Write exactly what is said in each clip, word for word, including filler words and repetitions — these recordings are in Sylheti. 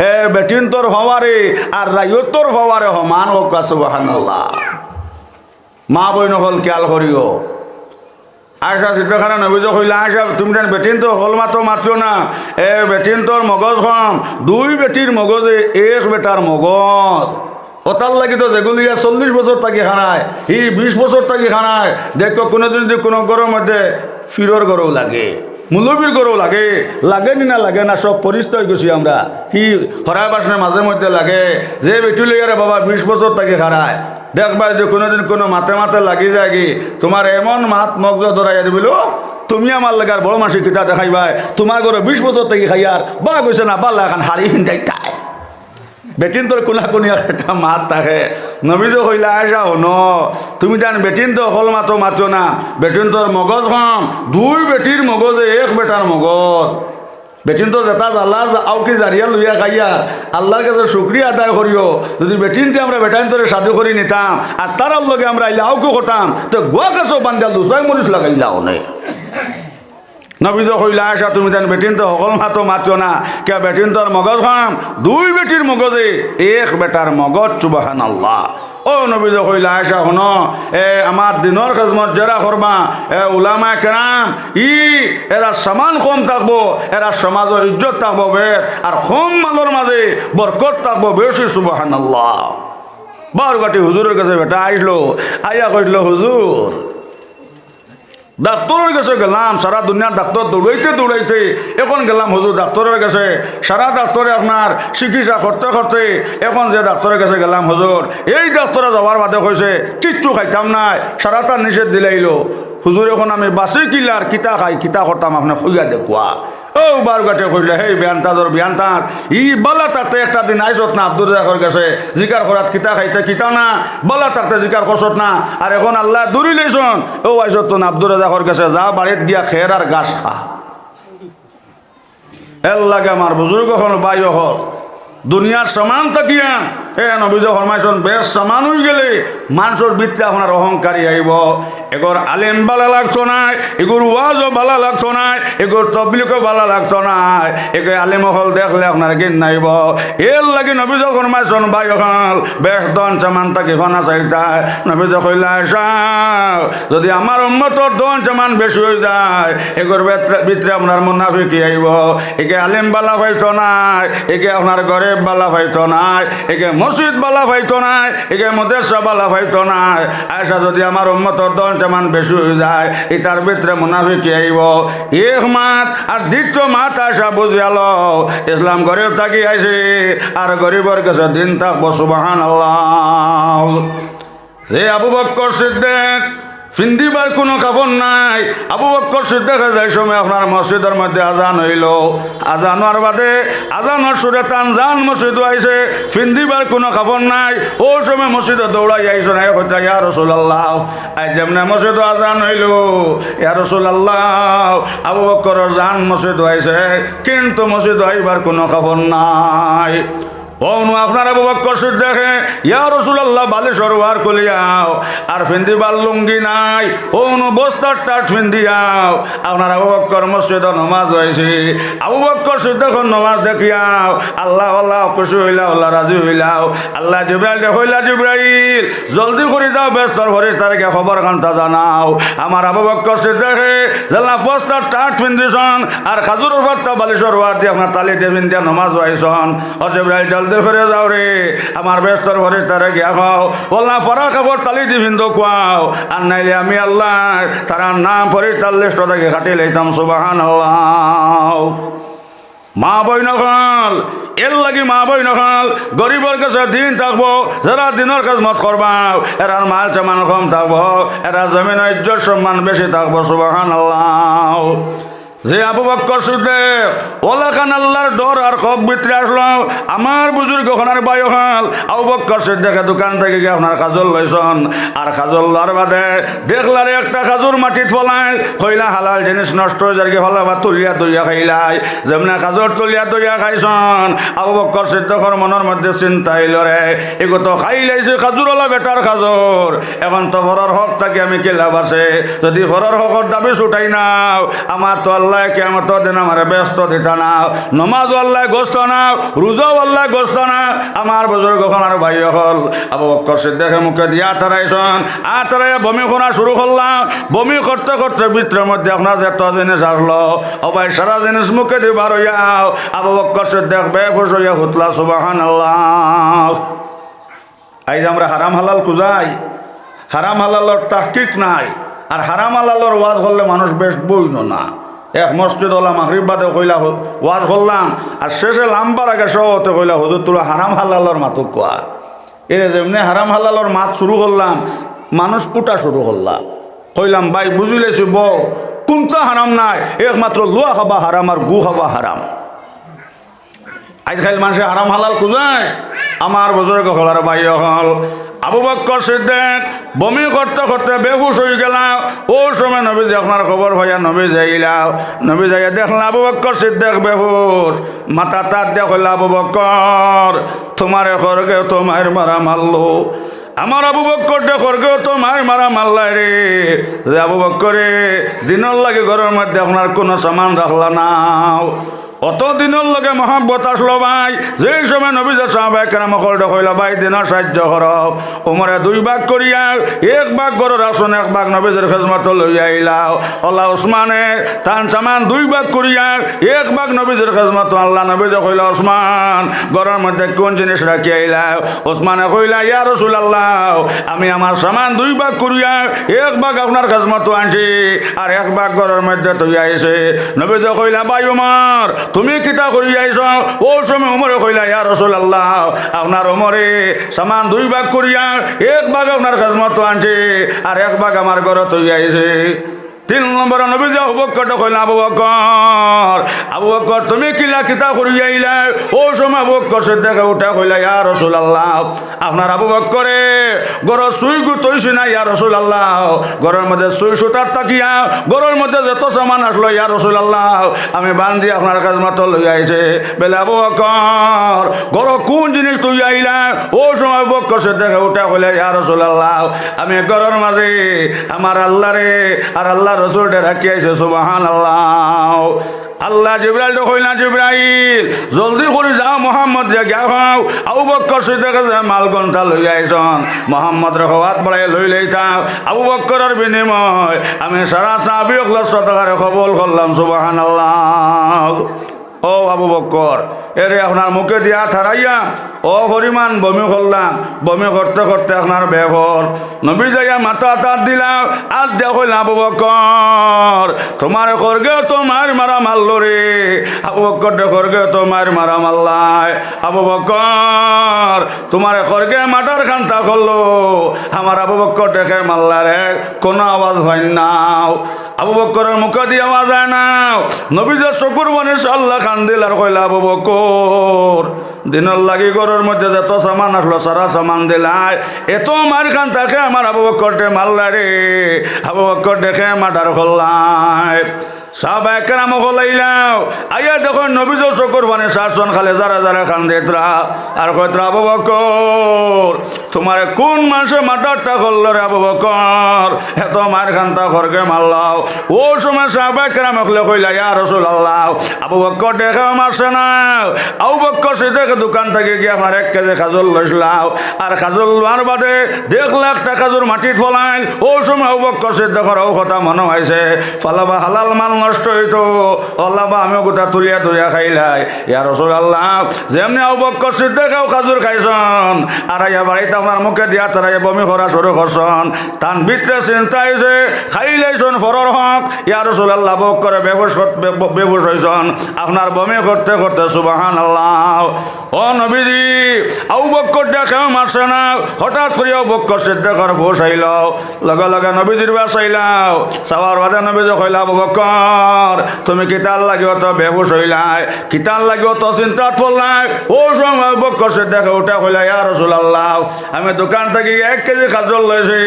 এ বেটিন্তর পাওয়ারে আর রাইয়তর পাওয়ারে সমান কউক্কা, সুবহানাল্লাহ। মা বইন অকল খিয়াল করিও। আয়েশা সিদ্দিকারে নবীজি কইলা, "আয়েশা, তুমি যেন বেটিন্তর হকল মাতো মাতিও না, এ বেটিন্তর মগজ কম, দুই বেটির মগজে এক বেটার মগজ।" অতার লাগি তো যেগুলিয়ে চল্লিশ বছর থাকি খানায়, হি বিশ বছর থাকি খানায়, দেখো কুনুদিন যুদি কুনু ঘরর মধ্যে পীরর ঘরও লাগে, মুলবির ঘরও লাগে, লাগে নি না লাগে না, সব ফিরিস্তা অইগেছি আমরা। হি হরায় বাসনে মাঝে মধ্যে লাগে, যে বেটি লইয়ারে বাবা বিশ বছর থাকি খানায়, দেখবায় যুদি কুনুদিন কুনু মাতে মাতে লাগি যায়গি, তুমার এমন মাত মগজো ধরাইয়া দিবিল, তুমি আমার লগে আর বড় মানষি কিতা দেখাইবায়, তুমার ঘরো বিশ বছর থাকি খাইয়ার, বালা অইছে না, বালা এখান হাড়ি হিন্দাইতায়। বেটিন্তর কুনাকুনি আর একটা মাত থাকে। নবীজি কইলা, "আয়েশা, হুনো, তুমি যেন বেটিন্তর হকল মাতো মাতিও না, বেটিন্তর মগজ কম, দুই বেটির মগজে এক বেটার মগজ।" বেটিন্তর যেটা জ্বালা, আউকি জারিয়া লইয়া খাইয়ার, আল্লার গেছে শুকরিয়া আদায় করিও। যুদি বেটিন্তে আমরা বেটাইন্তরে শাদি করি নিতাম, আর তারার লগে আমরা আইলে আউকি করতাম, তে গুয়া গাছো বান্ধিয়া লুচাই মরিচ লাগাইলা অনে। নবীজি কইলা, "আয়েশা, তুমি যেন বেটিন্তর হকল মাতো মাতিও না, কিয়া বেটিন্তর মগজ কম, দুই বেটির মগজে এক বেটার মগজ।" সুবহানাল্লাহ। ও নবীজি কইলা, "আয়েশা, হুনো, এ আমার দিনর খেজমত যেরা করবা, এ উলামায়ে কেরাম, ই এরার সামান কম থাকবো, এরার সমাজো ইজ্জত থাকবো বেশ, আর কম মালর মাঝে বরকত থাকবো বেশি।" সুবহানাল্লাহ। বারঘাটি হুজুরর গেছে বেটা আইলো, আইয়া কইলো, "হুজুর, ডাক্তরর গেছে গেলাম, সারা দুনিয়ার ডাক্তর দৌড়াইতে দৌড়াইতে এখন গেলাম হুজুর ডাক্তরর গেছে, সারা ডাক্তরে আপনার চিকিৎসা করতে করতে এখন যে ডাক্তরর গেছে গেলাম হুজুর, এই ডাক্তরে যাওয়ার বাদে কইছে কিচ্ছু খাইতাম নায়, সারাটা নিষেধ দিলাইলো। হুজুর, এখন আমি বাঁচি কিলা আর কিতা খাই, কিতা করতাম, আপনে কইয়া দেখুয়া।" ও বারঘাটে কইলা, "হেই বেয়ান্তাজর বেয়ান্তাজ, ই বালা থাকতে একটা দিন আইছত না আব্দুর রাজাকর গেছে, জিকার করাত কিতা খাইতে কিতা না, বালা থাকতে জিকার করছত না, আর এখন আল্লায় দূরি লইছন, ও আইছত তো না আব্দুর রাজাকর গেছে, যা বাড়িত গিয়া খের আর ঘাস খা।" এর লাগি আমার বুজুর্গ অকল, ভাই অকল, দুনিয়ার সামান থাকিয়া, এ নবীজি ফরমাইছন, বেশ সামান অইগেলে মানষর ভিতরে আপনার অহংকারী আইবো। এগর আলিম বালা লাগতো নায়, এগর ওয়াজও বালা লাগতো নায়, এগর তবলিগও বালা লাগতো নায়, এগর আলিম অকল দেখলে আপনার ঘিন্না আইবো। এর লাগি নবীজি ফরমাইছন, ভাই অকল, বেশ ধন সামান থাকি ফানা চাইতায়। নবীজি কইলা, "আয়েশা, যুদি আমার উম্মতর ধন সামান বেশি অইযায়, এগর ভিতরে, ভিতরে আপনার মুনাফিকি আইবো। এগে আলিম বালা পাইতো নায়, এগে আপনার গরিব বালা পাইতো নায়, এগে মসজিদ বালা পাইতো নায়, এগে মাদ্রাসা বালা পাইতো নায়। আয়েশা, যুদি আমার উম্মতর ধন সামান বেশি অইযায়, ইতার ভিতরে মুনাফিকি আইবো।" এক মাত। আর দ্বিতীয় মাত আয়েশা বুঝিয়া লও, ইসলাম গরিব থাকি আইছে, আর গরিবর গেছে দিন থাকবো। সুবহানাল্লাহ। যে আবু বক্কর সিদ্দিক, ফিন্দিবার কুনু কাপড় নাই। আবু বক্কর সিদ্দিকে যে সময় আপনার মসজিদর মধ্যে আজান অইলো, আজান অওয়ার বাদে আজানর সুরে তান যান মসজিদো আইছে, ফিন্দিবার কুনু কাপড় নাই। অউ সময় মসজিদো দৌড়াই আইছন, আইয়া কইতা, "ইয়া রাসুলাল্লাহ, আইজ যেমনে মসজিদো আজান অইলো, ইয়া রাসুলাল্লাহ, আবু বক্করর যান মসজিদো আইছে, কিন্তু মসজিদো আইবার কুনু কাপড় নাই।" অউ নু আপনার আবু বক্কর সিদ্দিকে, "ইয়া রাসুলাল্লাহ, বালিশর ওয়ার খুলিয়াও, আর ফিন্দিবার লুঙ্গি নাই, অউ নু বস্তার টাট ফিন্দিয়াও।" আপনার আবু বক্কর মসজিদো নমাজো আইছে, আবু বক্কর সিদ্দিকর নমাজ দেখিয়াও আল্লাহ, আল্লাহ খুশি অইলা, আল্লাহ রাজি অইলা। আল্লায় জিব্রাইলরে কইলা, "জিব্রাইল, জলদি করি যাও, বেহেস্তর ফিরিস্তারে গিয়া খবর খানতা জানাও।" আমার আবু বক্কর সিদ্দিকে যেলা বস্তার টাট ফিন্দিছন, আর খাজুরর পাত্তা বালিশর ওয়ার দি আপনার তালি দি ফিন্দিয়া নমাজো আইছন। ও জিব্রাইল, জলদি করি যাও রে, আমার বেহেস্তর ফিরিস্তারে গিয়া কও, অলা ফাড়া কাপড় তালি দি ফিন্দো কওয়াও, আর নাইলে আমি আল্লায় তারার নাম ফিরিস্তার লিস্টো থাকি কাটি লাইতাম। সুবহানাল্লাহ। মা বইন অকল, এর লাগি মা বইন অকল, গরিবর গেছে দিন থাকবো, যেরা দিনর খেজমত করবাও, এরার মাল সামান কম থাকবো, এরার জমিনো ইজ্জত সম্মান বেশি থাকবো। সুবহানাল্লাহ। যে আবু বক্কর সিদ্দিক, অলাখান আল্লার ডর আর খৌফ ভিতরে আসলো। আমার বুজুর্গ অকল আর ভাই অকল, আবু বক্কর সিদ্দিকে দোকান থাকি গিয়া আপনার খাজুর লইছন, আর খাজুর লওয়ার বাদে দেখলা রে একটা খাজুর মাটিত ফলাইল, কইলা, "হালাল জিনিস নষ্ট অই যারগি, ফালাইবা, তুলিয়া ধইয়া খাইলাই।" যেমনে খাজুর তুলিয়া ধইয়া খাইছন, আবু বক্কর সিদ্দিকর মনর মধ্যে চিন্তা আইলো রে, "এগু তো খাইলাইছি খাজুর অলা বেটার খাজুর, এখন তো পরর হক থাকি আমি কিলা বাঁচি, যুদি পরর হকর দাবি ছুটাই নাও, আমার তো আল্লাহ আল্লায় কিয়ামতর দিন আমারে বেহেস্ত দিতা না, নমাজও আল্লায় গজতা না, রোজাও আল্লায় গজতা না। আমার বুজুর্গ অকল আর ভাই অকল, আবু বকর সিদ্দিকে মুখে দিয়া তারাইছইন, আর তারাইয়া বমি করা শুরু করলা। বমি করতে করতে ভিতরর মধ্যে আপনার যত জিনিস আসলো, ও ভাই, সারা জিনিস মুখেদি বার অইয়া আবু বকর সিদ্দিক বেহুশ অইয়া হুতলা। সুবহানাল্লাহ। আইজ আমরা হারাম হালাল খুজাই, হারাম হালালর তাহকিক নাই, আর হারাম হালালর ওয়াজ করলে মানুষ বেশ বইন না। এক মসজিদ অলা মাগরিব বাদে কইলা হু-, ওয়াজ করলাম, আর শেষে লাম্বার আগে সভাপতি কইলা, "হুজুর, তুলা হারাম হালালর মাত কওয়া।" এরে যেমনে হারাম হালালর মাত শুরু করলাম, মানুষ উঠা শুরু করলা। কইলাম, "ভাই, বুঝিলাইছি বউ, কুন্তা হারাম নাই, একমাত্র লুয়া খাবা হারাম আর গু খাবা হারাম।" আইজকাইল মানষে হারাম হালাল খুজায়। আমার বুজুর্গ অকল আর ভাই অকল, আবু বকর সিদ্দিক বমি করতে করতে বেহুশ অইগেলা। অউ সময় নবীজি আপনার খবর পাইয়া নবীজি আইলা। নবীজি আইয়া দেখলা আবু বকর সিদ্দিক বেহুশ। মাথাত আত দিয়া কইলা, "আবু বকর, তুমারে খড়গে অত মাইর মারা মারলো। আমার আবু বকররে খড়গে অত মাইর মারা মারলায় রে, যে আবু বকরে দিনর লাগি ঘরর মধ্যে আপনার কুনু সামান রাখলা না।" অত দিনর লগে মহব্বত আসলো ভাই, যেই সময় নবীজির সাহাবায়ে কেরাম অকলরে কইলা, "ভাই, দিনর সাইয্য করো।" উমরে দুই ভাগ করিয়া এক ভাগ ঘরো রাখছইন, এক ভাগ নবীজির খেজমতো লইয়া আইলা। অলা উসমানে তান সামান দুই ভাগ করিয়া এক ভাগ নবীজির খেজমতো আনলা। নবীজি কইলা, "উসমান, ঘরর মধ্যে কুন জিনিস রাখিয়া আইলায়?" উসমানে কইলা, "ইয়া রাসুলাল্লাহ, আমি আমার সামান দুই ভাগ করিয়া এক ভাগ আপনার খেজমতো আনছি, আর এক ভাগ ঘরর মধ্যে থইয়া আইছি।" নবীজি কইলা, "ভাই উমর, তুমি কিতা করিয়া আইছো?" অউ সময় উমরে কইলা, "ইয়া রাসুলাল্লাহ, আপনার উমরে সামান দুই ভাগ করিয়া এক ভাগ আপনার খেজমতো আনছি, আর এক ভাগ আমার ঘরো থইয়া আইছি।" তিন নম্বরে নবীজি আবু বকররে কইলা, "আবু বকর, আবু বকর, তুমি কিলা কিতা করিয়া আইলায়?" অউ সময় আবু বকর সিদ্দিকে উঠা কইলা, "ইয়া রাসুলাল্লাহ, আপনার আবু বকরে ঘরো সুই গুতইছি না, ইয়া রাসুলাল্লাহ। ঘরর মধ্যে সুই সুতার থাকিয়া ঘরর মধ্যে যত সামান আসলো, ইয়া রাসুলাল্লাহ, আমি বান্দি আপনার খেজমতো লইয়া আইছি।" বেলে আবু বকর, ঘরো কুন জিনিস থইয়া আইলায়? অউ সময় আবু বকর সিদ্দিকে উঠা কইলা, "ইয়া রাসুলাল্লাহ, আমি ঘরর মাঝে আমার আল্লারে আর আল্লার রসুলরে রাখিয়া আইছি।" সুবহানাল্লাহ। আল্লায় জিব্রাইলরে কইলা, "জিব্রাইল, জলদি করি যাও, মুহাম্মদরে গিয়া কও, আবু বকর সিদ্দিকে যে মাল গন্তা লইয়া আইছইন, মুহাম্মদরে কও আত বাড়াইয়া লইলাইতা। আবু বকরর বিনিময়ে আমি সারা সাহাবি অকলর সদকারে কবুল করলাম।" সুবহানাল্লাহ। ও আবু বকর, এরে আপনার মুখেদি আত হারাইয়া অউ পরিমাণ বমি করলা, বমি করতে করতে আপনার বেহুশ। নবীজি আইয়া মাথাত আত দিলা, আত দিয়া কইলা, "আবু বকর, তুমারে খড়গে অত মাইর মারা মারলো রে, আবু বকররে খড়গে অত মাইর মারা মারলায়। আবু বকর, তুমারে খড়গে মার্ডার কান্তা করলো, আমার আবু বকররে কে মারলা রে?" কুনু আওয়াজ অয় না। আবু বকরর মুখেদি আওয়াজ অয় না। নবীজির চকুর পানি ছাড়লা, কান্দিলা আর কইলা, "আবু বকর, দিনর লাগি ঘরর মধ্যে যত সামান আসলো, সারা সামান দিলায়, এত মাইর কান্তা কে আমার আবু বকররে মারলায় রে, আবু বকররে কে মার্ডার করলায়?" সাহাবায়ে কেরাম অকল আইলা, আইয়া দেখইন নবীজির চকুর পানি ছাড়ছইন, খালি জারে জারে কান্দিতরা আর কইতরা, "আবু বকর, তুমারে কুন মানষে মার্ডারটা করলো রে আবু বকর? এত মাইর কান্তা খড়গে মারলাও।" অউ সময় সাহাবায়ে কেরাম অকলে কইলা, "ইয়া রাসুলাল্লাহ, আবু বকররে কেউ মারছে না।" আবু বকর সিদ্দিকে দোকান থাকি গিয়া আপনার এক কেজি খাজুর লইছলা, আর খাজুর লওয়ার বাদে দেখলা একটা খাজুর মাটিত ফলাইল। অউ সময় আবু বকর সিদ্দিকর অউ কথা মনো আইছে, "ফালাবা হালাল মাল নষ্ট অইতো, অলাবা আমিও গুটা তুলিয়া ধইয়া খাইলাই।" ইয়া রাসুলাল্লাহ, যেমনে আবু বকর সিদ্দিকে অউ খাজুর খাইছইন, আর আইয়া বাড়িত আপনার মুখেদি আত হারাইয়া বমি করা শুরু করছইন, তান ভিতরে চিন্তা আইছে, খাইলাইছইন পরর হক। ইয়া রাসুলাল্লাহ, আবু বকর বেহুশ কর-, বে-, বে-, বেহুশ অইছইন আপনার বমি করতে করতে। সুবহানাল্লাহ। ও নবীজি, আবু বকররে কেউ মারছে না। হঠাৎ করি আবু বকর সিদ্দিকর হুশ আইলো, লগে লগে নবীজির বায় চাইলা, চাওয়ার বাদে নবীজি কইলা, "আবু বকর, তুমি কিতার লাগি অত বেহুশ অইলায়? কিতার লাগি অত চিন্তাত পড়লায়?" অউ সময় আবু বকর সিদ্দিকে উঠা কইলা, "ইয়া রাসুলাল্লাহ, আমি দোকান থাকি এক কেজি খাজুর লইছি,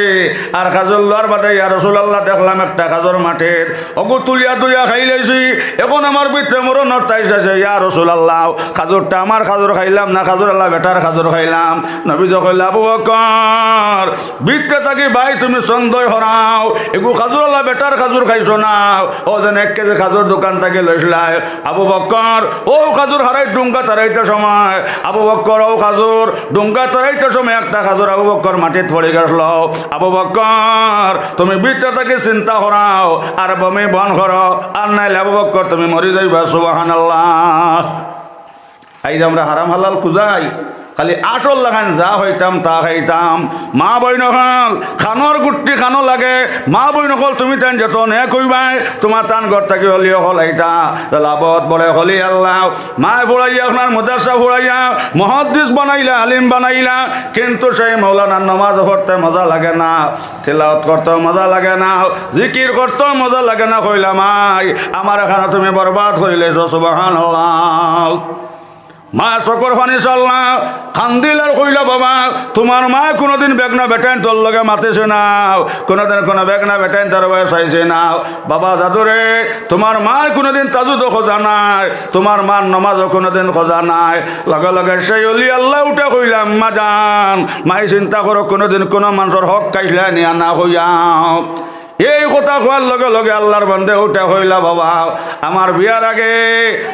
আর খাজুর লওয়ার বাদে ইয়া রাসুলাল্লাহ দেখলাম একটা খাজুর মাটিত, অগু তুলিয়া ধইয়া খাইলাইছি। এখন আমার ভিতরে মরণর তাইশ আছে, ইয়া রাসুলাল্লাহ, খাজুরটা আমার খাজুর খাইলাম না খাজুর আলা বেটার খাজুর খাইলাম?" নবীজি কইলা, "আবু বকর, ভিতরে থাকি ভাই তুমি সন্দেহ করাও, এগু খাজুর আলা বেটার খাজুর খাইছো না, অউ যে এক কেজি খাজুর দোকান থাকি লইছলায়। আবু বক্কর অউ খাজুর হারাই ডুঙ্গা তারাইতে সময়, আবু বক্কর অউ খাজুর ডুঙ্গা তারাইতে সময় একটা খাজুর আবু বক্কর মাটিত পড়ি গেছলো। আবু বক্কর, তুমি ভিতরে থাকি চিন্তা করাও, আর বমি বন্ধ করো, আর নাইলে আবু বক্কর তুমি মরি যাইবা। সুবহানাল্লাহ। আইজ আমরা হারাম হালাল খুজাই, খালি আসল লাখান যা অইতাম তা খাইতাম। মা বইন অকল, কানোর গুট্টি কানো লাগে। মা বইন অকল, তুমি তান যত নেক অইবায়, তুমার তান ঘর থাকি অলি অকল আইতা। তাহলে আবদ বড়ে অলি আল্লাহ, মায় পড়াইয়া, আপনার মাদ্রাসা পড়াইয়া, মুহাদ্দিস বানাইলা, আলিম বানাইলা, কিন্তু সেই মৌলানার নমাজ পড়তে মজা লাগে না, তিলাওয়াত করতেও মজা লাগে না, জিকির করতেও মজা লাগে না। কইলা, মাই, আমার এখানে তুমি বরবাদ করিলাইছো। সুবহানাল্লাহ। মা চকুর পানি ছাড়লা, কান্দিলা আর কইলা, বাবা, তুমার মায় কুনুদিন বেগনা বেটাইন্তর লগে মাতিছে না, কুনুদিন কুনু বেগনা বেটাইন্তর বায় চাইছে না। বাবা জাদুরে, তুমার মায় কুনুদিন তাজুদও খোজা নাই, তুমার মার নমাজও কুনুদিন খোজা নাই। লগে লগে সেই অলি আল্লাহ উঠে কইলা, আম্মা জান, মাই চিন্তা করো, কুনুদিন কুনু মানষর হক খাইছলায় নি আনা কইয়াও। এই কথা কওয়ার লগে লগে আল্লাহর বান্দে উঠে কইলা, বাবা, আমার বিয়ার আগে,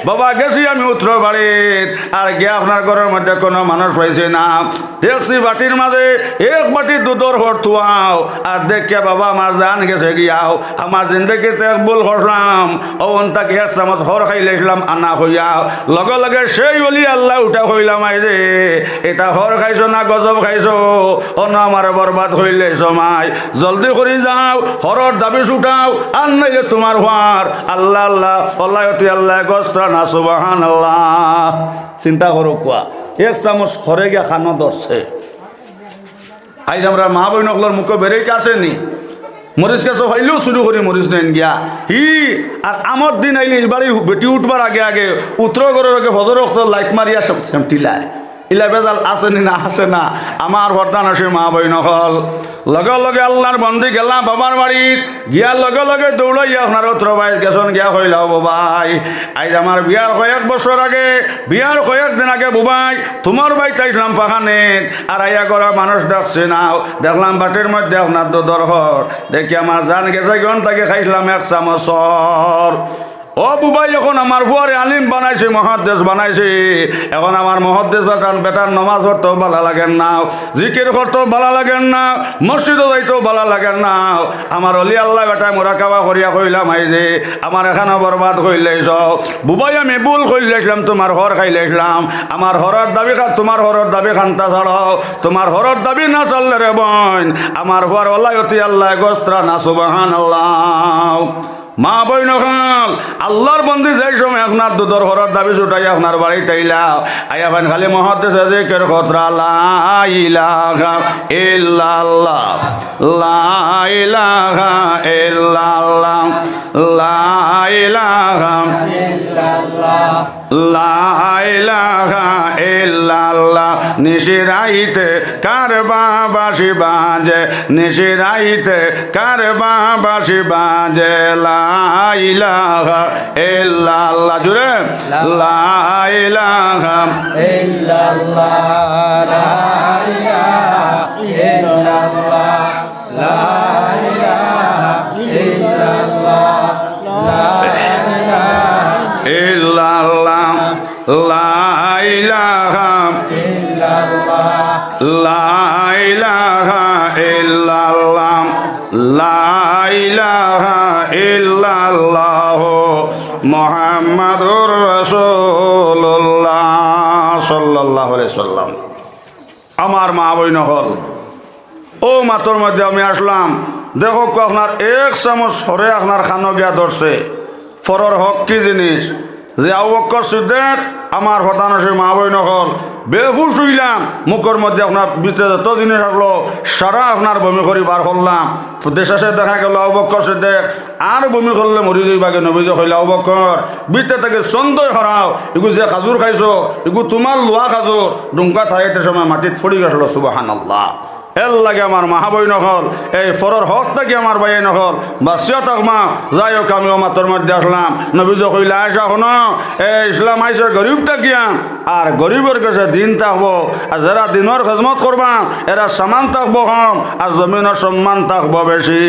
বাবা, গেছি আমি উত্তর বাড়িত, আর গিয়া আপনার ঘরর মধ্যে কুনু মানুষ পাইছি না। দেখছি বাটির মাঝে এক বাটি দুধর হর থুয়াও, আর দেখিয়া, বাবা, আমার জান গেছে গিয়াও, আমার জিন্দেগিত এক ভুল করলাম, অউ অন থাকি এক চামচ হর খাইলাইছলাম আনা কইয়াও। লগে লগে সেই অলি আল্লাহ উঠে কইলা, মাই রে, ইতা হর খাইছো না গজব খাইছো? অনো আমারে বরবাদ করিলাইছো মাই। জলদি করি যাও, হরর দাবি ছুটাও, আর নাইলে তুমার ফুয়ার আল্লাহ আল্লাহ, আল্লাহ অতি আল্লাহ গস্ত্রা না। সুবহানাল্লাহ। চিন্তা করো কুয়া, এক চামচ হরে গিয়া কানো ধরছে। আইজ আমরা মা বইন অকলর মুখো বেরেক আছে নি? মরিচ গাছো পাইলেও চুরি করি মরিচ নেইন গিয়া। হি, আর আমর দিন আইলে ই বাড়ির বেটি উঠবার আগে আগে উত্তর ঘরর আগে ফজর অক্ত লাইট মারিয়া সব সেমটিলায়। ইলা বেজাল আছে নি না? আছে না? আমার পর্দানশীন মা বইন অকল, লগে লগে আল্লাহর বন্দি গেলা বাবার বাড়িত, গিয়া লগে লগে দৌড়াইয়া আপনার উত্তর বাড়িত গেছইন, গিয়া কইলা, ও বাবাই, আইজ আমার বিয়ার কয়েক বছর আগে, বিয়ার কয়েক দিন আগে বুবাই, তুমার বাড়িত আইছলাম ফাখানিত, আর আইয়া ঘরো মানুষ দেখছি না, দেখলাম বাটির মধ্যে আপনার দুধর হর, দেখি আমার জান গেছে গিয়া, অন থাকি খাইছলাম এক চামচ হর। ও বুবাই, অখন আমার ফুয়ারে আলিম বানাইছি, মুহাদ্দিস বানাইছি, অখন আমার মুহাদ্দিস বেটার, বেটার নমাজ পড়তেও ভালা লাগের না, জিকির করতেও ভালা লাগের না, মসজিদো যাইতেও ভালা লাগের না। আমার অলি আল্লাহ বেটায় মুরাকাবা করিয়া কইলা, মাই রে, আমার এখানো বরবাদ করিলাইছো। বুবাই, আমি ভুল করিলাইছলাম, তুমার হর খাইলাইছলাম। আমার হরর দাবি খা-, তুমার হরর দাবি খান্তা ছাড়ো। তুমার হরর দাবি না ছাড়লে রে বইন, আমার ফুয়ার আল্লাহ অতি আল্লাহ গস্ত্রা না। সুবহানাল্লাহ। মা বইন অকল, আল্লাহর বন্দি যেই সময় আপনার দুধর হরর দাবি ছুটাই আপনার বাড়িত আইলা, আইয়া পাইন খালি মুহাদ্দিসে জিকির করতরা, লা ইলাহা ইল্লাল্লাহ, লা ইলাহা ইল্লাল্লাহ, লা ইলাহা ইল্লাল্লাহ। লা ইলাহা ইল্লাল্লাহ, নিশি রাইতে কার বাঁশি বাজে, নিশি রাইতে কার বাঁশি বাজে, লা ইলাহা ইল্লাল্লাহ। জোরে, লা ইলাহা ইল্লাল্লাহ, লা ইলাহা ইল্লাল্লাহ। লা ইলাহা ইল্লাল্লাহ, লা ইলাহা ইল্লাল্লাহ, লা ইলাহা ইল্লাল্লাহ, লা ইলাহা ইল্লাল্লাহ, লা ইলাহা ইল্লাল্লাহ, মুহাম্মাদুর রাসূলুল্লাহ সাল্লাল্লাহু আলাইহি ওয়াসাল্লাম। আমার মা বইন অকল, অউ মাতর মধ্যে আমি আছলাম, দেখউক্কা আপনার এক চামচ হরে আপনার কানো গিয়া ধরছে। পরর হক কি জিনিস? যে আবু বক্কর সিদ্দিক, আমার পর্দানশীন মা বইন অকল, বেহুশ অইলাম, মুখর মধ্যে আপনার ভিতরে যত জিনিস আছলো, সারা আপনার বমি করি বার করলাম। শেষে দেখা গেলো আবু বক্কর সিদ্দিক আর বমি করলে মরি যাইবাগে। নবীজি কইলা, আবু বক্কর, ভিতরে থাকি সন্দেহ হরাও, ইগু যে খাজুর খাইছো, ইগু তুমার লওয়া খাজুর, ডুঙ্গা থারাইতে সময় মাটিত পড়ি গেছলো। সুবহানাল্লাহ। এরলাগি আমার মা বইন অকল, এই পরর হক থাকি আমার ভাইয়াইন অকল বাচিয়া থাকমা। যাই হউক, আমি অউ মাতর মধ্যে আছলাম, নবীজি কইলা, আয়েশা, হুনো, এই ইসলাম আইছে গরিব থাকিয়া, আর গরিবর গেছে দিন থাকবো, আর যেরা দিনর খেজমত করবা, এরার সামান থাকবো কম, আর জমিনো সম্মান থাকবো বেশি।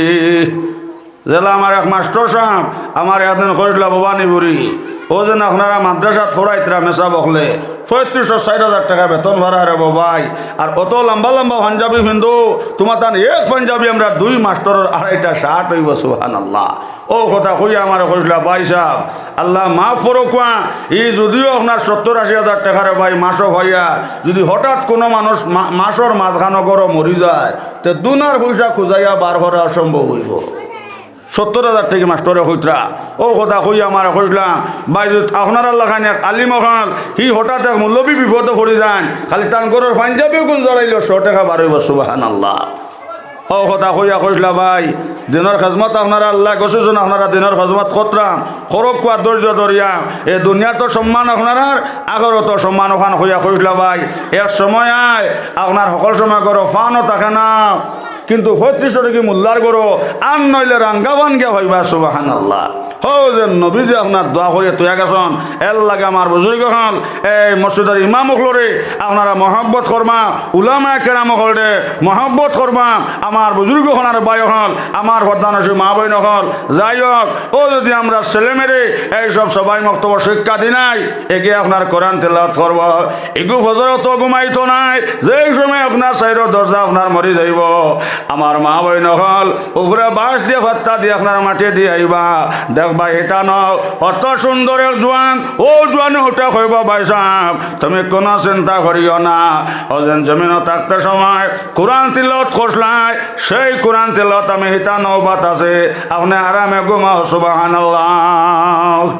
যেলা আমার এক মাস্টর সাব আমারে একদিন কইছলা, "ভবানীপুরি, অউ যেন আপনারা মাদ্রাসাত পড়াইতরা মেসাব অকলে, পঁয়ত্রিশশো ষাইট হাজার টেকা বেতন ভাড়া রে বা ভাই, আর অত লাম্বা লাম্বা পাঞ্জাবি পিন্দো, তুমার তান এক পাঞ্জাবি আমরার দুই মাস্টরর আড়াইটা শার্ট অইবো।" সুবহানাল্লাহ। অউ কথা কইয়া আমারে কইছলা, "ভাইসাব, আল্লায় মাফ করউক্কা, ই যুদিও আপনার সত্তর আশি হাজার টেকা রে ভাই মাসো পাইয়ার, যুদি হঠাৎ কুনু মানুষ মা-, মাসর মাঝখানো ঘরো মরি যায়, তে দুনার পয়সা খুজাইয়া বার করা অসম্ভব অইবো।" সত্তর হাজার টেকা মাস্টরে কইতরা। অউ কথা কইয়া আমারে কইছলা, "ভাই, যুদি আপনারার লাখান এক আলিম অকল, হি হঠাৎ এক মৌলবি বিপদো পড়ি যাইন, খালি তান ঘরর পাঞ্জাবিও গুন জড়াইলেও শ টেকা বার অইবো।" সুবহানাল্লাহ। অউ কথা কইয়া কইছলা, "ভাই, দিনর খেজমত আপনারা আল্লায় গছিছইন, আপনারা দিনর খেজমত করতরা, করউক্কা ধৈর্য ধরিয়া, এ দুনিয়াত সম্মান আপনারার, আখেরাতো সম্মান অখান।" কইয়া কইছলা, "ভাই, এক সময় আয়, আপনার হকল সময় ঘরো পানও থাকে না, কিন্তু পঁয়ত্রিশশো টেকা মুল্লার ঘরো, আর নাইলে রাঙ্গা পান গিয়া পাইবা।" সুবহানাল্লাহ। অউ যে নবীজি আপনার দোয়া করিয়া থইয়া গেছইন, এরলাগি আমার বুজুর্গ অকল, এই মসজিদর ইমাম অকলরে আপনারা মহব্বত করবা, উলামায়ে কেরাম অকলরে মহব্বত করবা, আমার বুজুর্গ অকল আর ভাই অকল, আমার পর্দানশীন মা বইন অকল। যাই হউক, অউ যুদি আমরা ছেলেমেয়েরে এইসব সভায় মক্তবো শিক্ষা দি নাই, এগিয়ে আপনার কোরআন তিলাওয়াত করবো, এগু ফজরো তো ঘুমাইতো নায়, যেই সময় আপনার চাইরো দরজা আপনার মরি যাইবো, আমার মা বইন অকল, উপরে বাঁশ দিয়া ফাত্তা দিয়া আপনার মাটি দিয়া আইবা। দেখবা, হিতা নও, অত সুন্দর এক জোয়ান, অউ জোয়ানে উঠা কইবো, "ভাইসাব, তুমি কুনু চিন্তা করিও না।" অউ যেন জমিনো থাকতে সময় কোরআন তিলাওয়াত করছলায়, সেই কোরআন তিলাওয়াত আমি হিতা নও বাতাসে, আপনে আরামে ঘুমাও। সুবহানাল্লাহ।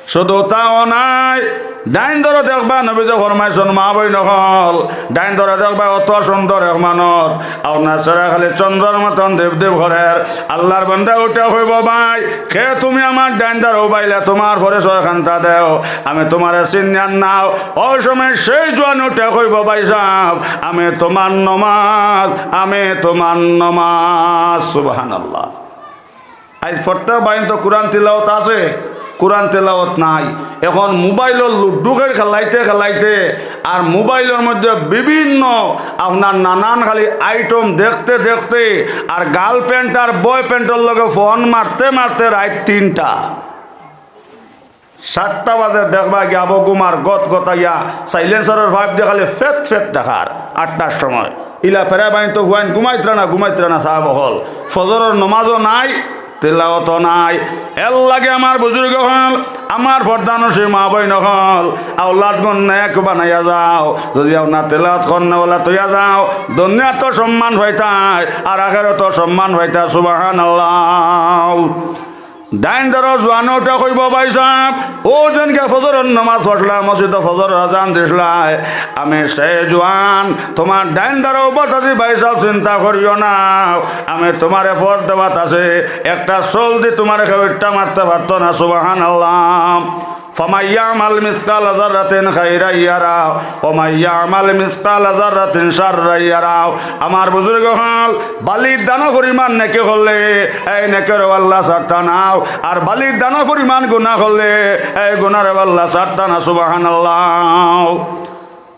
শুধু তাও নায়, ডাইন ধরো দেখবা, নবীজি ফরমাইছইন, মা বইন অকল, ডাইন ধরো দেখবা, অত সুন্দর এক মানুষ, আপনার চেহারা খালি চন্দ্রর মতন দীপ দীপ করের। আল্লার বান্দা উঠা কইবো, "ভাই, কে তুমি আমার ডাইন ধরো উবাইলা, তুমার পরিচয় খান্তা দেও, আমি তুমারে চিনিয়ার নাও।" অউ সময় সেই জোয়ান উঠা কইবো, "ভাইসাব, আমি তুমার নমাজ, আমি তুমার নমাজ।" সুবহানাল্লাহ। আইজ প্রত্যেক বাড়িত তো কোরআন তিলাওয়াত আছে, কোরআন তিলাওয়াত নাই। এখন মোবাইলর লুডু খেল খেলাইতে খেলাইতে আর মোবাইলর মধ্যে বিভিন্ন আপনার নানান খালি আইটেম দেখতে দেখতে আর গার্লফ্রেন্ড আর বয়ফ্রেন্ডর লগে ফোন মারতে মারতে রাইত তিনটা। সাতটা বাজে দেখবা গিয়া আবু গুমার গত গতাইয়া সাইলেন্সারর পাইপ দিয়া খালি ফেট ফেট ডাকার। আটটার সময় ইলা ফেরা বাইন তো হুয়াইন ঘুমাইতরা না, ঘুমাইতরা না সাব অকল। ফজরর নমাজও নাই, তিলাওয়াতও নাই। এরলাগি আমার বুজুর্গ অকল, আমার পর্দানশীন মা বইন অকল, আওলাদগুন নেক বানাইয়া যাও। যুদি আপনার তিলাওয়াত করনেওয়ালা তইয়া যাও, দুনিয়াত তো সম্মান পাইতায়, আর আখেরাতো সম্মান পাইতায়। সুবহানাল্লাহ। ডাইন ধরো জোয়ান উঠা কইবো, "ভাইসাব, অউ যেনকে ফজরর নমাজ পড়ছলায়, মসজিদো ফজরর আজান দিছলায়, আমি সেই জোয়ান, তুমার ডাইন ধরো উবাত আছি, ভাইসাব, চিন্তা করিও না, আমি তুমারে পথ দেওয়াত আছি, একটা চুল দি তুমারে কেউ ইট্টা মারতে পারতো না।" সুবহানাল্লাহ। فمن يعمل مثقال ذرة خيرا يره ومن يعمل مثقال ذرة شرا يره। আমার বুজুর্গ অকল, বালির দানা পরিমাণ নেকি করলে, এই নেকিরেও আল্লায় ছাড়তা নায়, আর বালির দানা পরিমাণ গুনা করলে, এই গুনারেও আল্লায় ছাড়তা নায়। সুবহানাল্লাহ।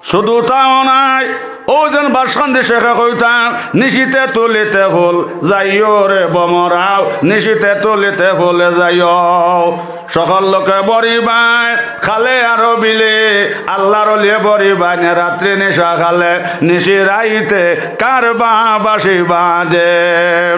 শুধু তাও নায়, অউ যেন বাঁশকান্দি শেখে কইতা, "নিশিতে তুলিতে ফুল যাইও রে ভ্রমরাও, নিশিতে তুলিতে ফুলে যাইও।" সকল লোকে বরিবায় খালে আর বিলে, আল্লার অলিয়ে বরিবায় নে রাত্রি নিশা খালে, নিশি রাইতে কারবা বাঁশি বাজে।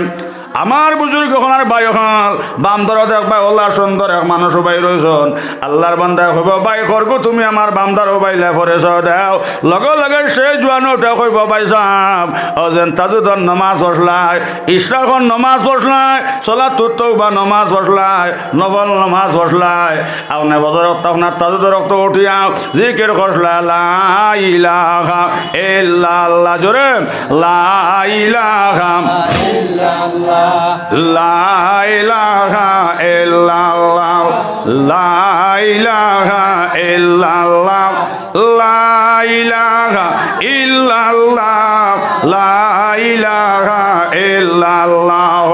আমার বুজুর্গ অকল আর ভাই অকল, বাম ধরো দেখবা, অলা সুন্দর এক মানুষ উবাই রইছইন। আল্লার বান্দায় কইবো, "ভাই, খরগু তুমি আমার বাম ধরো উবাইলা, পরিচয় দেও।" লগে লগে সেই জোয়ান উঠা কইবো, "ভাইসাব, অউ যেন তাহাজ্জুদর নমাজ পড়ছলায়, ইশরাকর নমাজ পড়ছলায়, সলাতুত তওবা নমাজ পড়ছলায়, নফল নমাজ পড়ছলায়, আপনে ফজরর অক্ত, আপনার তাহাজ্জুদর অক্ত উঠিয়া জিকির করছলায়, লা ইলাহা ইল্লাল্লাহ।" জোরে, লা ইলাহা ইল্লাল্লাহ, লা ইলাহা ইল্লাল্লাহ, লা ইলাহা ইল্লাল্লাহ, লা ইলাহা ইল্লাল্লাহ, লা ইলাহা ইল্লাল্লাহ,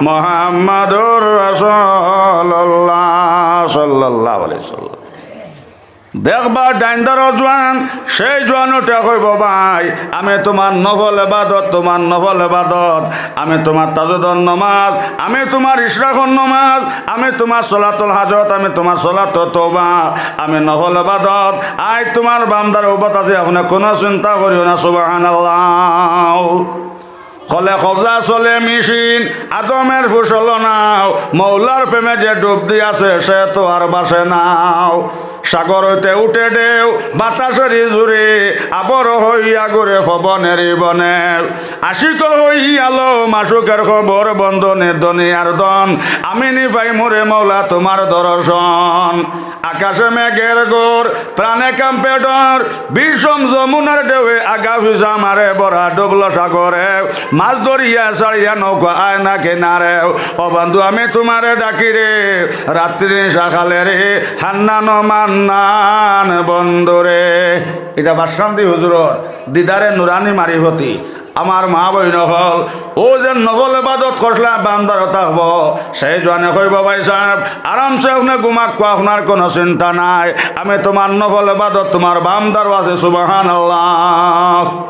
মুহাম্মাদুর রাসূলুল্লাহ সাল্লাল্লাহু আলাইহি ওয়াসাল্লাম। দেখবা ডাইন ধারর জোয়ান, সেই জোয়ান উঠে কইবো, "ভাই, আমি তুমার নফল এবাদত, তুমার নফল এবাদত, আমি তুমার তাহাজ্জুদর নমাজ, আমি তুমার ইশরাকর নমাজ, আমি তুমার সলাতুল হাজত, আমি তুমার সলাতুত তওবা, আমি নফল এবাদত, আইজ তুমার বান্দার উবাত আছি, আপনে কুনু চিন্তা করিও না।" সুবহানাল্লাহ। কলে কবজা চলে মেশিন, আদমের ফুসল নাও, মৌলার প্রেমে যে ডুব দিয়াছে, সে তো আর বাঁচে নাও। সাগর হইতে উঠে ঢেউ, বাতাসেরই জুরে, আবর হইয়া ঘুরে পবনেরই বনে। আশিক হইয়া লো মাশুকের খবর, বন্ধনে দুনিয়ার ধন, আমি নি পাইমু রে মৌলা তুমার দর্শন। আকাশে মেঘের ঘোর, প্রাণে কাঁপে ডর, বিষম যমুনার ঢেউয়ে আগা পিছা মারে ভরা ডুবলো সাগরে। মাছ ধরিয়া ছাড়িয়া নৌকা আয় না কিনারে। ও বন্ধু, আমি তুমারে ডাকি রে, রাত্রি সকালে রে, হান্নান ও মান্নান বন্ধু রে। ইটা বাসকান্দি হুজুরর দিদারে নুরানি মারিফতি। আমার মা বইন অকল, অউ যেন নফল এবাদত করছলায় বান্দার থাকবো, সেই জোয়ানে কইবো, "ভাইসাব, আরামসে আপনে ঘুমাউক্কা, আপনার কুনু চিন্তা নাই, আমি তুমার নফল এবাদত তুমার বান্দারও আছে।" সুবহানাল্লাহ।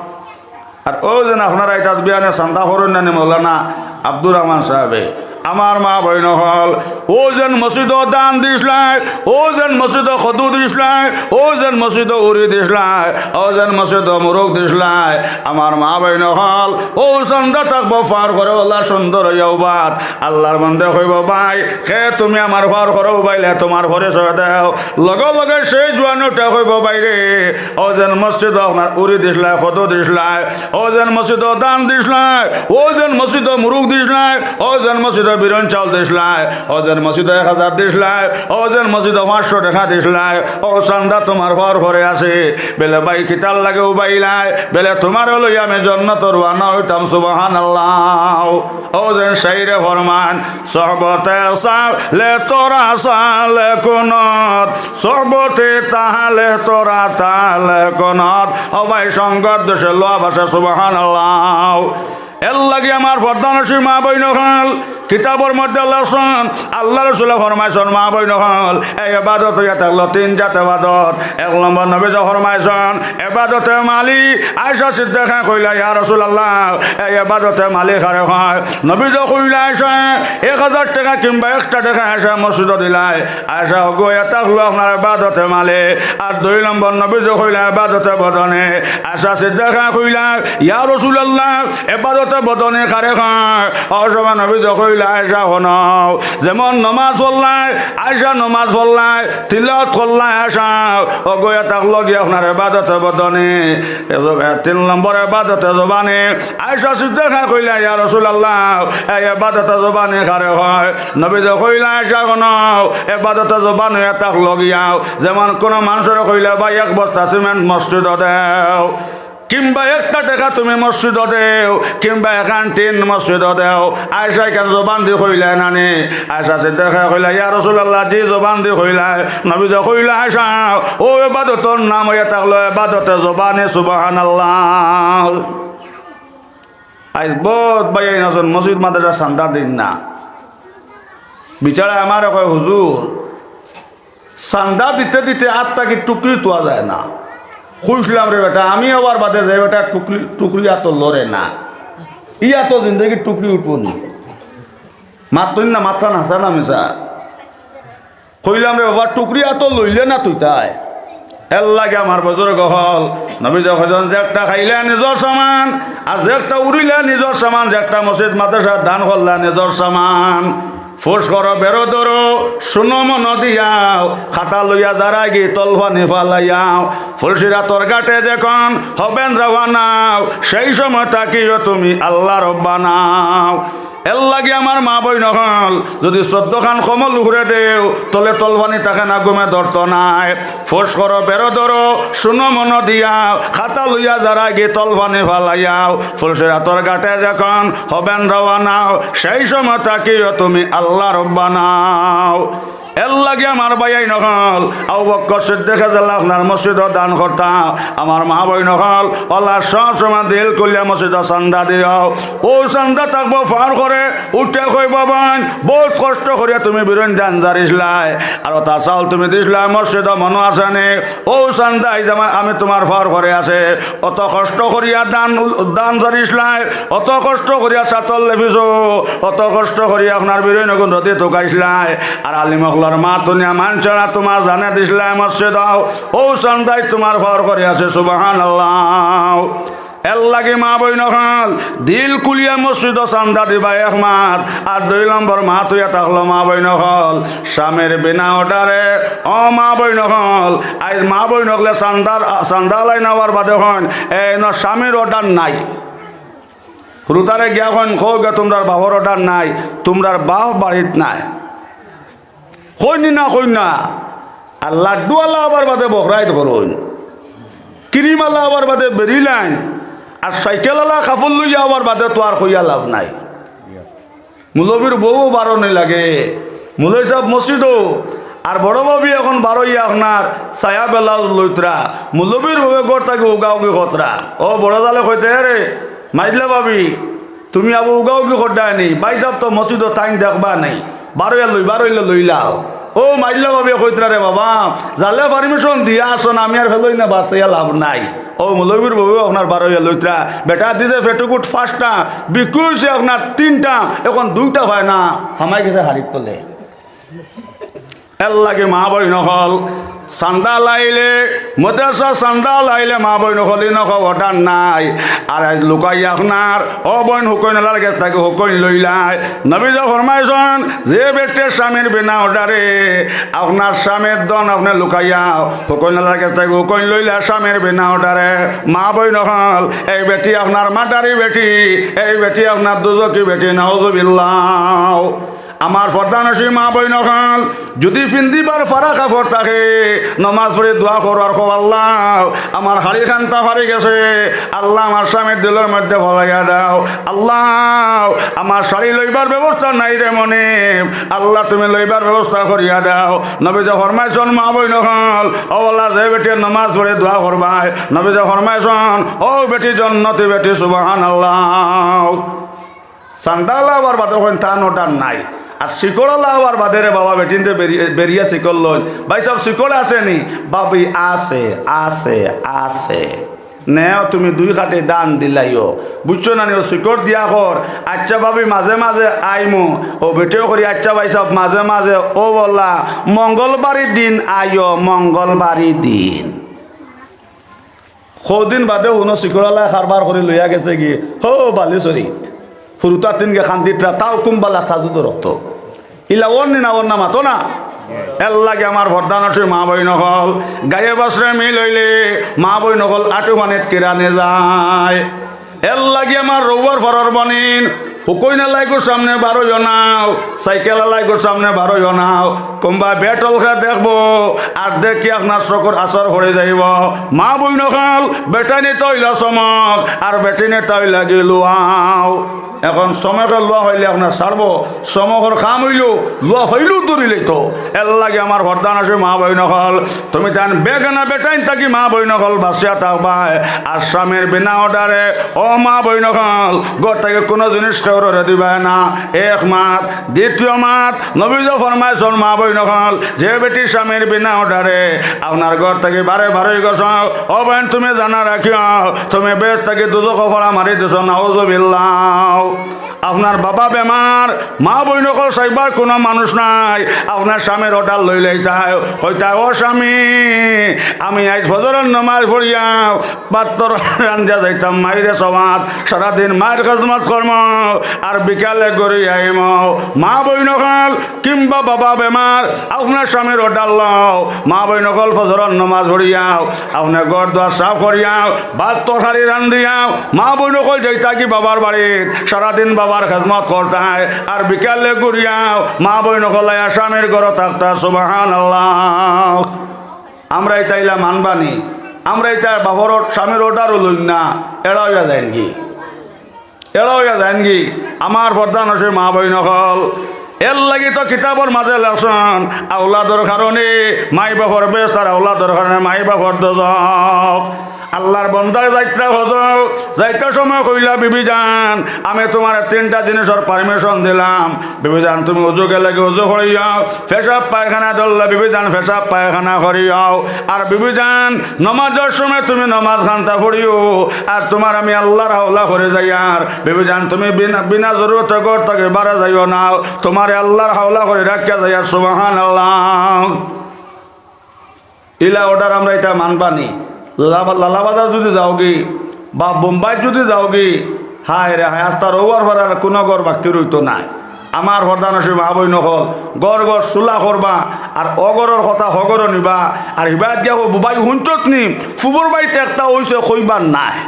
আর অউ যেন আপনারা ইতাত বিয়ানে চান্দা করইন না নি মৌলানা আব্দুর রহমান সাহেবে, আমার মা বইন অকল, অউ যেন মসজিদো দান দিছলায়, অউ যেন মসজিদো কদু দিছলায়, অউ যেন মসজিদো উরি দিছলায়, অউ যেন মসজিদো মুরুগ দিছলায়, আমার মা বইন অকল, অউ চান্দা থাকবো পার করে অলা সুন্দর অইয়া উবাত। আল্লার বন্দে কইবো, "ভাই, কে তুমি আমার পার করে উবাইলে, তুমার পরিচয় দেও।" লগে লগে সেই জোয়ান উঠে কইবো, "ভাই রে, অউ যেন মসজিদো আপনার উরি দিছলায়, কদু দিছলায়, অউ যেন মসজিদো দান দিছলায়, অউ যেন মসজিদো মুরুগ দিছলায়, অউ যেন মসজিদো বিরন চাউল দিছলায়, অউ যেন মসজিদো এক হাজার দিছলায়, অউ যেন মসজিদো পাঁচশো টেকা দিছলায়, অউ চান্দা তুমার পার করে আছে।" বেলে, "ভাই, কিতার লাগি উবাইলায়?" বেলে, "তুমারে লইয়া আমি জন্নতো রওয়ানা অইতাম।" সুবহানাল্লাহ। অউ যেন শাইরে ফরমান, "সহবতে সালে তোরা সালে কুনত, সহবতে তাহলে তোরা তাহলে কুনত।" ও ভাই, সঙ্গর দোষে লোভ আছে, সুবহানাল্লাহ। এরলাগি আমার পর্দানশীন মা বইন অকল, কিতাবর মধ্যে লেখছইন, আল্লার রসুলে ফরমাইছইন, মা বইন অকল, এই এবাদত অইয়া থাকলো তিন জাত এবাদত। এক নম্বর নবীজি ফরমাইছইন, এবাদতে মালি। আয়েশা সিদ্দিকায় কইলা, "ইয়া রাসূলুল্লাহ, এই এবাদতে মালি কারে কয়?" নবীজি কইলা, "আয়েশা, এক হাজার টেকা কিংবা একটা টেকা আয়েশা মসজিদো দিলায়।" আয়েশা, ওগু ইটা অইলো আপনার এবাদতে মালি। আর দুই নম্বর নবীজি কইলা, "এবাদতে বদনে।" আয়েশা সিদ্দিকায় কইলা, "ইয়া রাসূলুল্লাহ, এবাদতে বদনে কারে কয়?" অউ সময় নবীজি কইলা, "আয়েশা হুনো, যেমন নমাজ পড়লায়, আয়েশা নমাজ পড়লায়, তিলাওয়াত করলায় আয়েশা, ওগু ইটা অইলো গি আপনার এবাদতে বদনে।" এ জব-, এ তিন নম্বর এবাদতে জবানে। আয়েশা সিদ্দিকায় কইলা, "ইয়া রাসূলুল্লাহ, এই এবাদতে জবানে কারে কয়?" নবীজি কইলা, "আয়েশা হুনো, এবাদতে জবানে ইটা অইলো গিয়া, যেমন কুনু মানষরে কইলে, 'ভাই, এক বস্তা সিমেন্ট মসজিদো দেও।'" কিংবা একটা টেকা তুমি মসজিদো দেও, কিংবা এখান টিন মসজিদো দেও। আয়েশা ইখান জবান দি কইলায় না নি? আয়েশা সিদ্দিকায় কইলা, "ইয়া রাসূলুল্লাহ, জি জবান দি কইলায়।" নবীজি কইলা, "আয়েশা, অউ এবাদতর নাম অইয়া থাকলো এবাদতে জবানে।" সুবহানাল্লাহ। আইজ বউত ভাইয়াইন আছইন মসজিদ মাদ্রাসার চান্দা দেইন না। বেচারায় আমারে কয়, "হুজুর, চান্দা দিতে দিতে আত থাকি টুকরি থুয়া যায় না।" কইছলাম, "রে বেটা, আমি অওয়ার বাদে যে বেটা টুকরি, টুকরি আতো লড়ে না, ই আতো জিন্দেগিত টুকরি উঠবো নি?" মাতইন না, মাতইন না, হাছা না মিছা? কইলাম, "রে বাবা, টুকরি আতো লইলে না থুইতায়।" এরলাগি আমার বুজুর্গ অকল, নবীজি কইছইন, "যে একটা খাইলে নিজর সামান, আর যে একটা উড়িলে নিজর সামান, যে একটা মসজিদ মাদ্রাসাত দান করলে নিজর সামান।" ফুস করো, বেরো ধরো, শুনো মন দিয়াও, খাতা লইয়া যারাগি তলফানি ফালাইয়াও। ফুলসিরাতর ঘাটে যখন হবেন রওয়ানাও, সেই সময় থাকিও তুমি আল্লাহ রব্বানাও। এরলাগি আমার মা বইন অকল, যুদি চৌদ্দখান কমল উগরে দেও, তলে তলফানি থাকে না, ঘুমে ধরতো নায়। ফুস করো, বেরো ধরো, শুনো মন দিয়াও, খাতা লইয়া যারাগি তলফানি ফালাইয়াও। ফুলসিরাতর ঘাটে যখন হবেন রওয়ানাও, সেই সময় থাকিও তুমি আল্লাহ রব্বানাও। এরলাগি আমার ভাইয়াইন অকল, আবু বকর সিদ্দিকে যেলা আপনার মসজিদো দান করতা, আমার মা বইন অকল, অলা সব সময় দিল খুলিয়া মসজিদো চান্দা দিও। অউ চান্দা থাকবো ফাওর করে, উঠে কইবো, "বইন, বউত কষ্ট করিয়া তুমি বিরইন ধান ঝাড়িছলায়, আর অতা চাউল তুমি দিছলায় মসজিদো, মনো আছে নি? অউ চান্দা আইজ আমা-, আমি তুমার ফাওর করে আছে।" অত কষ্ট করিয়া ধান উল-, ধান ঝাড়িছলায়, অত কষ্ট করিয়া চাতর লেপিছো, অত কষ্ট করিয়া আপনার বিরইন অগুন রইদো তুকাইছলায়। আর আলিম অকলর মাত হুনিয়া মানষরে তুমার জানে দিছলায় মসজিদো, অউ চান্দায় তুমার ফাওর করে আছে, সুবহানাল্লাহ। এরলাগি মা বইন অকল, দিল খুলিয়া মসজিদো চান্দা দিবা এক মাত, আর দুই নম্বর মাত অইয়া থাকলো মা বইন অকল, স্বামীর বিনা অর্ডারে, ও মা বইন অকল, আইজ মা বইন অকলে চান্দার, চান্দা আলাই নেওয়ার বাদে কইন, "এ, ইনো স্বামীর অর্ডার নাই।" হুরুতারে গিয়া কইন, "কও গিয়া তুমরার বাফর অর্ডার নাই, তুমরার বাফ বাড়িত নাই।" কইন নি না, কইন না। আর লাড্ডু আলা আবার বাদে বখরাইত করইন, ক্রিম আলা আবার বাদে বেরিলাইন, আর সাইকেল আলা কাপড় লইয়া আবার বাদে তো আর কইয়া লাভ নাই। মৌলবীর বউও বারো নি লাগে, মৌলবী সাব মসজিদো, আর বড় ভাবি অখন বারইয়া আপনার সায়া ব্লাউজ লইতরা, মৌলবীর বউয়ে ঘর থাকি উগাউগি করতরা। ও বড় জালে কইতা, "এ রে, মাইজলা ভাবি, তুমি আবু উগাউগি কররায় নি, ভাইসাব তো মসজিদো, তাইন দেখবা নি, বারইয়া লই, বারইলে লইলাও।" ও মাইজলা ভাবিয়ে কইতরা, "রে বাবা, জালে permission দিয়া আছইন, আমি আর ফেলই না, বারইয়া লাভ নাই।" ও মৌলবীর বউয়ে আপনার বারইয়া লইতরা, বেটা দিছে পেটিকুট পাঁচটা, বিক্রি অইছে আপনার তিনটা, অখন দুইটা পায় না, হামাই গেছে হাড়ির তলে। এরলাগি মা বইন অকল, চান্দা লাইলে, মাদ্রাসা চান্দা লাইলে মা বইন অকল, ইনো কও অর্ডার নাই। আর আইজ লুকাইয়া আপনার, ও বইন, হুকইন আলার গেছ থাকি হুকইন লইলায়। নবীজিয়ে ফরমাইছইন, যে বেটিয়ে স্বামীর বিনা অর্ডারে আপনার স্বামীর ধন আপনে লুকাইয়া হুকইন আলার গেছ থাকি হুকইন লইলা স্বামীর বিনা অর্ডারে, মা বইন অকল, এই বেটি আপনার মার্ডারি বেটি, এই বেটি আপনার দুজখি বেটি, নাউজুবিল্লাহ। আমার পর্দানশীন মা বইন অকল, যুদি পিন্দিবার ফাড়া কাপড় থাকে, নমাজ পড়ি দোয়া করো আর কও, "আল্লাহ, আমার শাড়ি খান্তা ফাড়ি গেছে, আল্লাহ, আমার স্বামীর দিলর মধ্যে ফালাইয়া দেও, আল্লাহ, আমার শাড়ি লইবার ব্যবস্থা নাই রে মনিব, আল্লাহ, তুমি লইবার ব্যবস্থা করিয়া দেও।" নবীজিয়ে ফরমাইছইন, মা বইন অকল, ও আল্লাহ, যে বেটিয়ে নমাজ পড়ি দোয়া করবায়, নবীজিয়ে ফরমাইছইন, ও বেটি জন্নতি বেটি, সুবহানাল্লাহ। চান্দা আলা আবার বাদে কইন তান অর্ডার নাই। আর শিকড় আলা আবার বাদে রে বাবা, বেটিন্তে বেরি-, বেরিয়া শিকড় লইন। ভাইসাব, শিকড় আছে নি? ভাবি, আছে, আছে, আছে। নেও তুমি দুই কাঠি ধান দিলাইও। বুঝছো না নি? ও শিকড় দিয়া কর, "আইচ্ছা ভাবি, মাঝে মাঝে আইমু।" ও বেটিও করি, "আইচ্ছা ভাইসাব, মাঝে মাঝে।" ও বলা, "মঙ্গলবারি দিন আইও, মঙ্গলবারি দিন।" কয়দিন বাদে হুনো শিকড় আলায় কারবার করি লইয়া গেছেগি, হো, বালিছড়িত। হুরুতা তিনগে কান্দিতরা, তাও কুম্বালা সাজু দরতো। ইলা অর নি না, অর না মাতো না। এরলাগি আমার পর্দানশীন মা বইন অকল, গায়ে বস্ত্রে মিল অইলে মা বইন অকল আটু পানিত কিরানে যায়। এরলাগি আমার রউয়ার ফরর বইন, হুকইন আলাইগুর সামনে বারইও নাও, সাইকেল আলাইগুর সামনে বারইও নাও। কুম্বা বেটলকে দেখবো, আর দেখি আপনার চকুর আছর পড়ি যাইবো। মা বইন অকল, বেটাইনিতা অইলা চমক, আর বেটিনিতা অইলাগি লুয়াও। অখন চমকে লুয়া পাইলে আপনার ছাড়বো, চমকর কাম অইলো, লুয়া পাইলেউ ধরিলাইতো। এরলাগি আমার পর্দানশীন মা বইন অকল, তুমি তান বেগানা বেটাইন থাকি মা বইন অকল বাচিয়া থাকবায়। আর স্বামীর বিনা অর্ডারে, ও মা বইন অকল, ঘর থাকি কুনু জিনিস কেউরে দিবায় না। এক মাত। দ্বিতীয় মাত, নবীজিয়ে ফরমাইছইন, মা বইন অকল, যে বেটি স্বামীর বিনা অর্ডারে আপনার ঘর থাকি বারে বারই গেছে, ও বইন, তুমি জানা রাখিও, তুমি বেহেস্ত থাকি দুজখো ফাড়া মারি দিছো, নাউজুবিল্লাহ। আপনার বাবা বেমার, মা বইন অকল চাইবার কুনু মানুষ নাই, আপনার স্বামীর অর্ডার লইলাইতায়, কইতায়, "ও স্বামী, আমি আইজ ফজরর নমাজ পড়িয়া ভাত তরকারি রান্দিয়া যাইতাম মাইরে সওয়াত, সারাদিন মাইর খেজমত করমু, আর বিকালে ঘুরি আইমু।" মা বইন অকল, কিংবা বাবা বেমার, আপনার স্বামীর অর্ডার লও। মা বইন অকল, ফজরর নমাজ পড়িয়াও, আপনে ঘর দুয়ার সাফ করিয়াও, ভাত তরকারি রান্দিয়াও, মা বইন অকল যাইতাগি বাবার বাড়িত, সারাদিন বাবার খেজমত করতায়, আর বিকালে ঘুরিয়াও, মা বইন অকল আইয়া স্বামীর ঘরো থাকতা। সুবহানাল্লাহ। আমরা ইতা ইলা মানবানি, আমরা ইতা বাবার অর-, স্বামীর অর্ডারও লইন না, এড়া অইয়া যাইনগি। এড়া অইয়া যাইনগি। আমার পর্দানশীন মা বইন অকল, এর লাগি তো কিতাবর মাঝে লেখছইন, আওলাদর কারণে মাই বাফর বেহেস্ত আর আওলাদর কারণে মাই বাফর দোজখ। আল্লার বন্দায় যাইত্রা হজো, যাইতার সময় কইলা, "বিবি জান, আমি তুমারে তিনটা জিনিসর permission দিলাম। বিবি জান, তুমি উজু গেলে কি উজু করিও, পেশাব পায়খানা ধরলে বিবি জান পেশাব পায়খানা করিও, আর বিবি জান, নমাজর সময় তুমি নমাজ খান্তা পড়িও, আর তুমার আমি আল্লার হাওলা করি যাইয়ার। বিবি জান, তুমি বিনা, বিনা জরুরতে ঘর থাকি বারে যাইও না, তুমারে আল্লার হাওলা করি রাখিয়া যাইয়ার।" সুবহানাল্লাহ। ইলা order আমরা ইতা মানবানি? লালা-, লালাবাজার যুদি যাওগি বা বোম্বাই যুদি যাওগি, হায় রে হায়, আস্তা রৌয়ার ফারার কুনু ঘর বাকি রইতো নায়। আমার পর্দানশীন মা বইন অকল, ঘর ঘর চুলা করবা, আর অঘরর কথা হগরো নিবা, আর হিবায়ত গিয়া কইবো, "ভাই হুনছত নি, ফুবর ভাই টেকতা অইছে কইবার নায়।"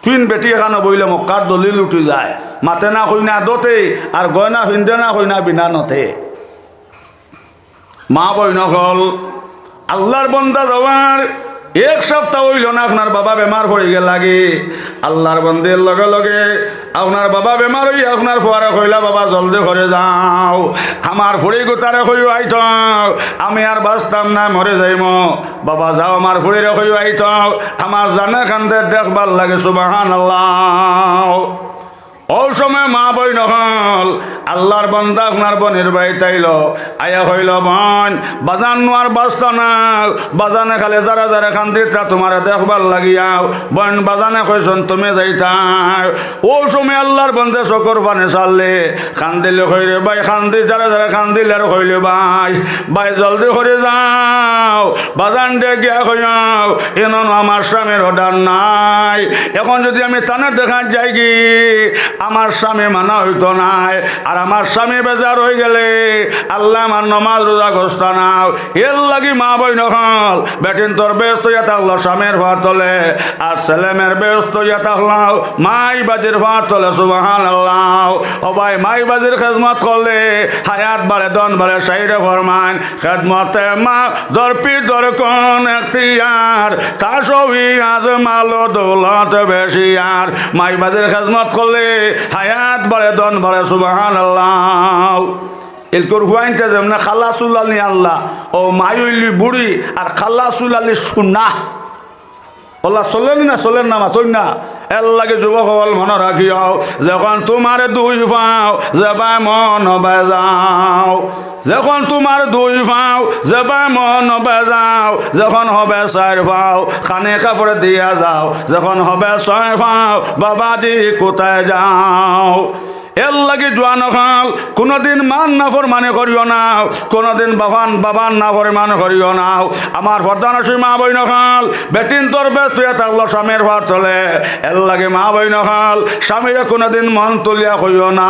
তুইন বেটি এখানো বইলে মক্কার দলিল উঠি যায়, মাতে না কই না দতে, আর গয়না ফিন্দে না কই না বিনা নতে। মা বইন অকল, আল্লার বন্দা যাওয়ার এক সপ্তাহ অইলো না, আপনার বাবা বেমার পড়ি গেলাগি। আল্লার বন্দির লগে লগে আপনার বাবা বেমার অইয়া আপনার ফুয়ারে কইলা, "বাবা, জলদি করি যাও, আমার ফুড়ি গুতারে কইও আইতো, আমি আর বাঁচতাম না, মরি যাইমু। বাবা, যাও, আমার ফুড়িরে কইও আইতো, আমার জানে কান্দে দেখবার লাগি।" সুবহানাল্লাহ। অউ সময় মা বইন অকল, আল্লার বন্দা আপনার বইনর বাড়িত আইলো, আইয়া কইলো, "বইন, বাজান নু আর বাঁচতো না, বাজানে খালি যারে যারে কান্দিত্রা তুমারে দেখবার লাগিয়া, বইন, বাজানে কইছইন তুমি যাইতায়।" অউ সময় আল্লার বন্দে চকুর পানি ছাড়লে, কান্দিলে কইরে, "ভাই, কান্দি যারে যারে কান্দিলে আর কইলে, ভাই, ভাই, জলদি করি যাও, বাজানরে গিয়া কইও, ইনো নু আমার স্বামীর order নাই। এখন যুদি আমি তানে দেখাত যাইগি, আমার স্বামী মানা অইতো নায়। আর আমার স্বামী বেজার অইগেলে আল্লায় আমার নমাজ রোজা গছতা নাও।" এর লাগি মা বইন অকল, বেটিন্তর বেহেস্ত অইয়া থাকলো স্বামীর ফুয়ার তলে, আর ছেলেমেয়ের বেহেস্ত অইয়া থাকলো মাই বাজির ফুয়ার তলে। সুবহানাল্লাহ। ও ভাই, মাই বাজির খেদমত করলে হায়াত বাড়ে, ধন বাড়ে। শাইরে ফরমাইন, "খেদমতে মা দর পি দর কোন এখতিয়ার, তা সবই আজ মাল ও দৌলত বেশিয়ার।" মাই বাজির খেদমত করলে হায়াত বাড়ে, ধন বাড়ে। সুবহানাল্লাহ। এলকুর ফুয়াইন্তে যেমনে কালা চুল আলি আল্লাহ, অউ মাই অইলি বুড়ি আর কালা চুল আলি সুনা। অলা চলের না, চলের না, মাতইন না। এর লাগি যুবক অকল মনো রাখিও, যখন তুমার দুই পাও যেবায় মন অবায় যাও, যখন তুমার দুই পাও যেবায় মন অবায় যাও, যখন হবে চাইর পাও কানে কাপড় দিয়া যাও, যখন হবে ছয় পাও বাবাজি কুথায় যাও। এর লাগি জোয়ান অকল, কুনুদিন মার নাফরমানি করিও না, কুনুদিন বাবার, বাবার নাফরমানি করিও না। আমার পর্দানশীন মা বইন অকল, বেটিন্তর বেহেস্ত অইয়া থাকলো স্বামীর ফুয়ার তলে। এর লাগি মা বইন অকল, স্বামীরে কুনুদিন মন তুলিয়া কইও না।